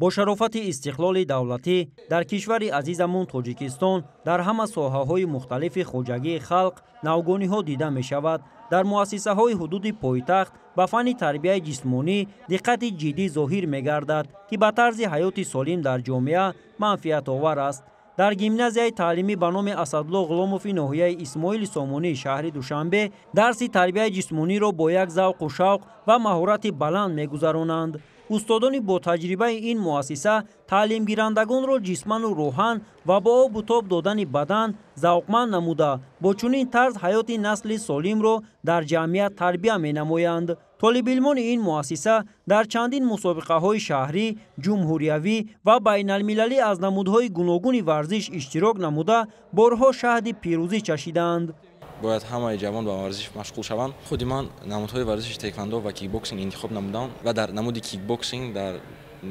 Бо шарофати истиқлоли давлатӣ дар кишвари азизамон Тоҷикистон дар ҳама соҳаҳои мухталифи хоҷагии халқ навгониҳо дида мешавад. Дар муассисаҳои ҳудуди пойтахт ба фанни тарбияи ҷисмонӣ диққати ҷиддӣ зоҳир мегардад, ки ба тарзи ҳаёти солим дар ҷомеа манфиатовар аст. Дар гимназияи таълимӣ ба номи Асадулло Ғуломови ноҳияи Исмоили Сомонии шаҳри Душанбе дарси тарбияи ҷисмониро бо як завқу шавқ ва маҳорати баланд мегузаронанд. Устодони бо таҷрибаи ин муассиса таълимгирандагонро ҷисману рӯҳан ва бо обу тоб додани бадан завқманд намуда, бо чунин тарз ҳаёти насли солимро дар ҷамъият тарбия менамоянд. Толибилмони ин муассиса дар чандин мусобиқаҳои шаҳрӣ, ҷумҳуриявӣ ва байналмилалӣ аз намудҳои гуногуни варзиш иштирок намуда, борҳо шаҳди пирӯзӣ чашидаанд. Бояд ҳамаи ҷавон ба варзиш машғул шаванд. Худи ман намудҳои варзиши теквандо ва кикбоксинг интихоб намудам ва дар намуди кикбоксинг дар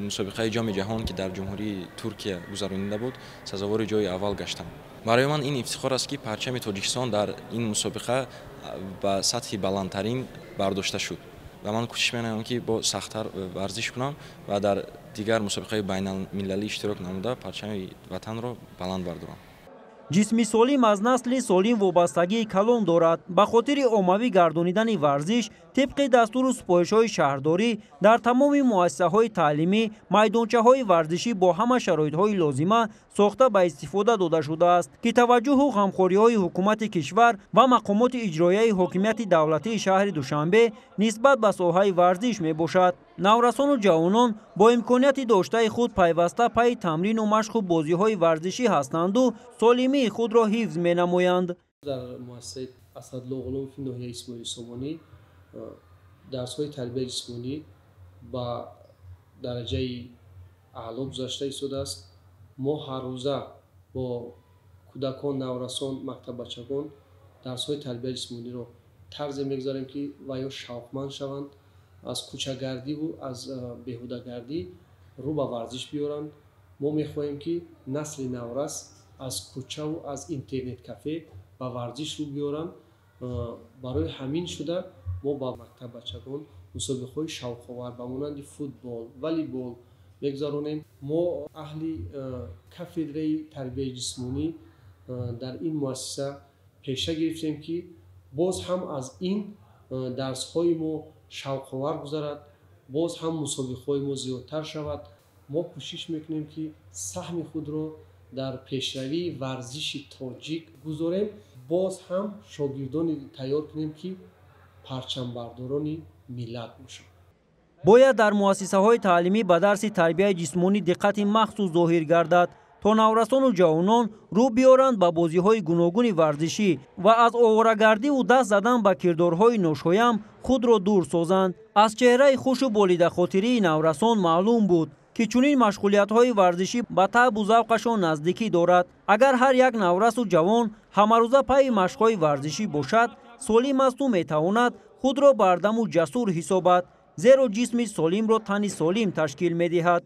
мусобиқаи Ҷоми ҷаҳон, ки дар Ҷумҳурии Туркия гузаронида буд, сазовори ҷои аввал гаштам. Барои ман ин ифтихор аст, ки парчами Тоҷикистон дар ин мусобиқа ба сатҳи баландтарин бардошта шуд ва ман кӯшиш менамоям, ки бо сахттар варзиш кунам ва дар дигар мусобиқаи байналмилалӣ иштирок намуда, парчами ватанро баланд бардорам. Ҷисми солим аз насли солим вобастагии калон дорад. Ба хотири оммавӣ гардонидани варзиш тибқи дастуру супоришҳои шаҳрдорӣ дар тамоми муассисаҳои таълимӣ майдончаҳои варзишӣ бо ҳама шароитҳои лозима сохта ба истифода дода шудааст, ки таваҷҷӯҳу ғамхориҳои ҳукумати кишвар ва мақомоти иҷроияи ҳокимияти давлатии шаҳри Душанбе нисбат ба соҳаи варзиш мебошад. Наврасону ҷавонон бо имконияти доштаи худ пайваста пайи тамрину машқу бозиҳои варзишӣ ҳастанду солимии худро ҳифз менамоянд. Дар муассисаи Асадулло Ғуломови ноҳияи Исмоили Сомонӣ дарсҳои тарбияи ҷисмонӣ ба дараҷаи аъло гузашта истодааст. Мо ҳаррӯза бо кӯдакон, наврасон, мактаббачагон дарсҳои тарбияи ҷисмониро тарзе мегузарем, ки ва ё шавқманд шаванд, аз кӯчагардиву аз беҳудагардӣ рӯ ба варзиш биёранд. Мо мехоҳем, ки насли наврас аз кӯчаву аз интернет-кафе ба варзиш рӯ биёранд. Барои ҳамин шуда мо ба мактаббачагон мусобиқаҳои шавқовар ба монанди футбол, волейбол мегузаронем. Мо аҳли кафедраи тарбияи ҷисмонӣ дар ин муассиса пеша гирифтем, ки боз ҳам аз ин дарсҳои мо шавқовар гузарад, боз ҳам мусобиқаҳои мо зиёдтар шавад. Мо кӯшиш мекунем, ки саҳми худро дар пешравии варзиши тоҷик гузорем, боз ҳам шогирдоне тайёр кунем, ки парчамбардорони миллат бошанд. Бояд дар муассисаҳои таълимӣ ба дарси тарбияи ҷисмонӣ диққати махсус зоҳир гардад, то наврасону ҷавонон рӯ биёранд ба бозиҳои гуногуни варзишӣ ва аз оворагардиву даст задан ба кирдорҳои ношоям худро дур созанд. Аз чеҳраи хушу болидахотирии наврасон маълум буд, ки чунин машғулиятҳои варзишӣ ба таъбу завқашон наздикӣ дорад. Агар ҳар як наврасу ҷавон ҳамарӯза пайи машқҳои варзишӣ бошад, солим асту метавонад худро бардаму ҷасур ҳисобад, зеро ҷисми солимро тани солим ташкил медиҳад.